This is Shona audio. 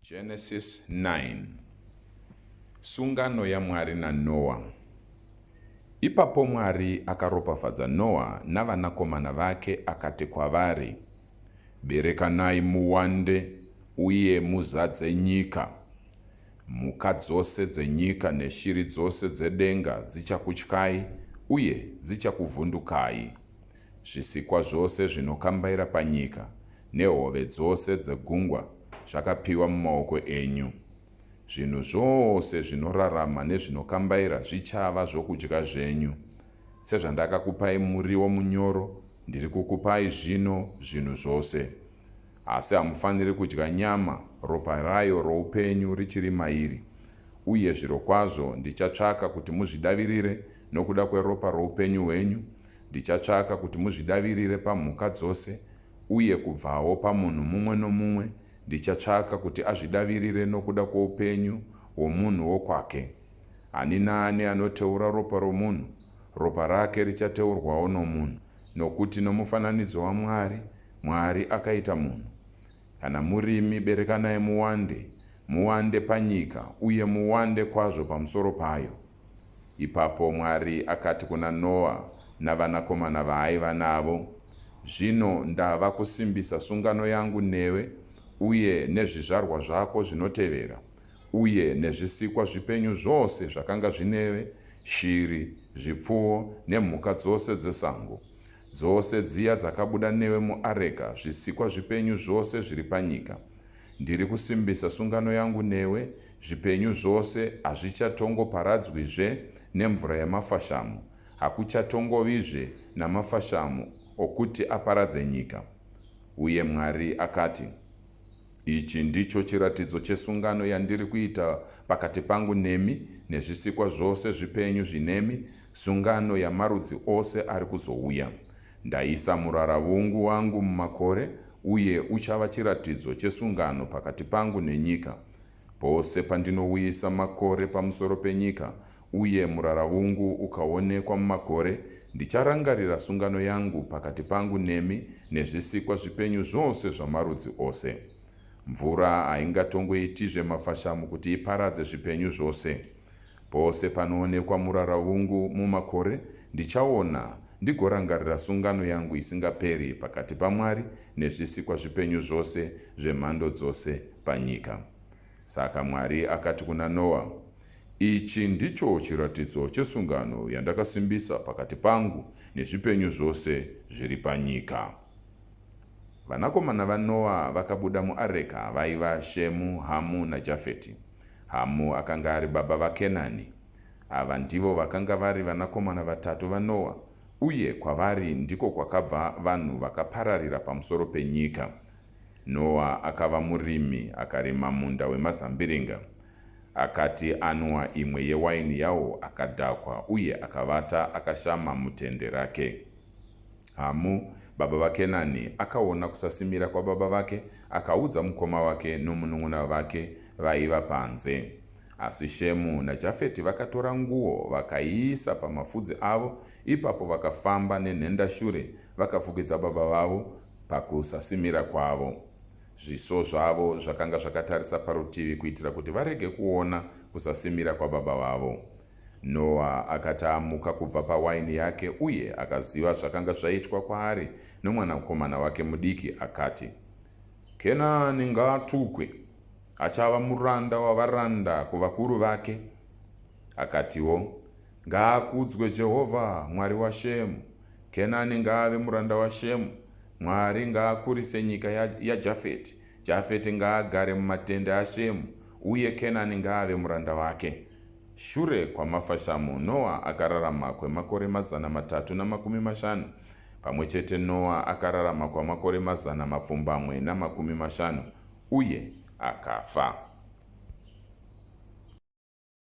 Genesis 9 Sungano yaMwari naNoa. Ipapo Mwari akaropafadza Noa navanakomana vake akati kwavari, Berekanai muwande uye muzadze nyika. Mhuka dzose dzenyika neshiri dzose dzedenga dzichakutyai uye dzichakuvhundukai. Zvisikwa zvose zvinokambaira panyika nehove dzose dzegungwa zvakapiwa mumaoko enyu. Zvinhu zvose zvinorarama nezvinokambaira zvichava zvokudya zvenyu. Sezvandakakupai muriwo munyoro, ndiri kukupai zvino zvinhu zvose. Asi hamufaniri kudya nyama, ropa rayo roupenyu richiri mairi. Uye zvirokwazvo ndichatsvaka kuti muzvidavirire nokuda kweropa roupenyu hwenyu, Ndichatsvaka kuti muzvidavirire pamhuka dzose, uye kubvawo pamunhu mumwe nomumwe ndichatsvaka kuti azvidavirire nokuda kwoupenyu hwomunhu wokwake. Ani naani anoteura ropa romunhu, ropa rake richateurwawo nomunhu, nokuti nomufananidzo waMwari, Mwari akaita munhu. Kana murimi, berekanai muwande, muwande panyika, uye muwande kwazvo pamusoro payo. Ipapo Mwari akati kuna Noa navanakomana vaaiva navo, Zvino ndava kusimbisa sungano yangu newe uye nezvizvarwa zvako zvinotevera, uye nezvisikwa zvipenyu zvose zvakanga zvinewe, shiri, zvipfuwo, nemhuka dzose dzesango. Dzose dziya dzakabuda newe muareka, zvisikwa zvipenyu zvose zviri panyika. Ndiri kusimbisa sungano yangu newe, zvipenyu zvose hazvichatongoparadzwizve nemvura yamafashamu, hakuchatongovizve namafashamu okuti aparadze nyika. Uye Mwari akati, Ichi ndicho chiratidzo chesungano yandiri kuita pakati pangu nemi nezvisikwa zvose zvipenyu zvinemi, sungano yamarudzi ose ari kuzouya. Ndaisa muraravungu wangu mumakore, uye uchava chiratidzo chesungano pakati pangu nenyika. Pose pandinouyisa makore pamusoro penyika, uye muraravungu ukaonekwa mumakore, ndicharangarira sungano yangu pakati pangu nemi nezvisikwa zvipenyu zvose zvamarudzi ose. Mvura haingatongoitizve mafashamu kuti iparadze zvipenyu zvose. Pose panoonekwa muraravungu mumakore, ndichaona ndigorangarira sungano yangu isingaperi pakati paMwari nezvisikwa zvipenyu zvose zvemhando dzose panyika. Saka Mwari akati kuna Noa, Ichi ndicho chiratidzo chesungano yandakasimbisa pakati pangu nezvipenyu zvose zviri panyika. Vanakomana vaNoa vakabuda muareka vaiva Shemu, Hamu naJafeti. Hamu akanga ari baba vaKenani. Ava ndivo vakanga vari vanakomana vatatu vaNoa, uye kwavari ndiko kwakabva vanhu vakapararira pamusoro penyika. Noa akava murimi, akarima munda wemazambiringa. Akati anwa imwe yewaini yawo, akadhakwa uye akavata akashama mutende rake. Hamu, baba vaKenani, akaona kusasimira kwababa vake, akaudza mukoma wake nomunun'una vake vaiva panze. Asi Shemu naJafeti vakatora nguo vakaiisa pamafudzi avo, ipapo vakafamba nenhendashure vakafukidza baba vavo pakusasimira kwavo. Zviso zvavo zvakanga zvakatarisa parutivi kuitira kuti varege kuona kusasimira kwababa vavo. Noa akati amuka kubva pawaini yake uye akaziva zvakanga zvaitwa kwaari nomwanakomana wake mudiki, akati, Kenani ngaatukwe, achava muranda wavaranda kuvakuru vake. Akatiwo, Ngaakudzwe Jehovha, Mwari waShemu. Kenani ngaave muranda waShemu. Mwari ngaakurise nyika yaJafeti. Jafeti ngaagare mumatende aShemu, uye Kenani ngaave muranda wake. Shure kwamafashamu, Noa akararama kwemakore 350. Pamwe chete Noa akararama kwamakore 750, uye akafa.